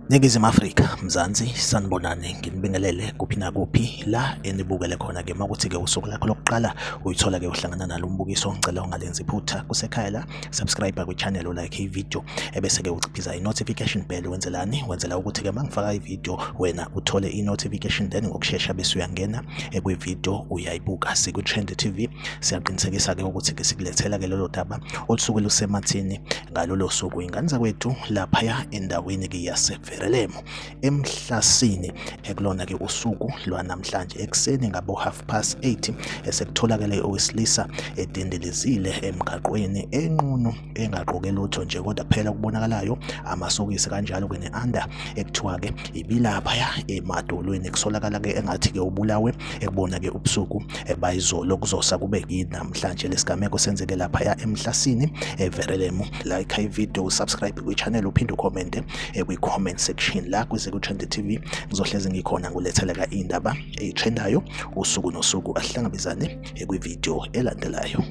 Ningizimu Afrika, Mzansi, sanibonani, nginibingelele kuphi nakuphi la enibukele khona ke makuthi ke usuku lakho lokuqala uyithola ke uhlangana nalo mbukiso, ngicela ungalenzi iphutha kusekhaya la, subscribe kwi-channel, ulike i-video ebese ke uciphiza i-notification bell. Wenzelani? Wenzela ukuthi ke mangifaka i-video wena uthole i-notification, then ngokushesha bese uyangena kwi-video uyayibuka. Sikwi-Trend TV, siyaqinisekisa ke ukuthi ke sikulethela ke lolo daba olusuke lusemathini ngalolo suku. Ingane zakwethu, laphaya endaweni ke yaseVerelemo eMhlasini, ekulona ke usuku lwanamhlanje ekuseni ngabo 8:30 esekutholakele owesilisa edendelezile emgaqweni enqunu, engagqoke lutho nje kodwa kuphela okubonakalayo amasokisi, kanjalo ke ne-under ekuthiwa ke ibilaphaya emadolweni. Kusolakala ke engathi ke ubulawe ekubona ke ubusuku bayizolo, kuzosa kube namhlanje. Lesigameko senzeke laphaya eMhlasini eVerelemu. Like i-video, subscribe kwi-channel, uphinde ucommente kwi-comment section la kwize ku-Trend TV. Ngizohlezi ngikhona ngulethela iy'ndaba ey'trendayo usuku nosuku. Ahlangabezane kwi-video elandelayo.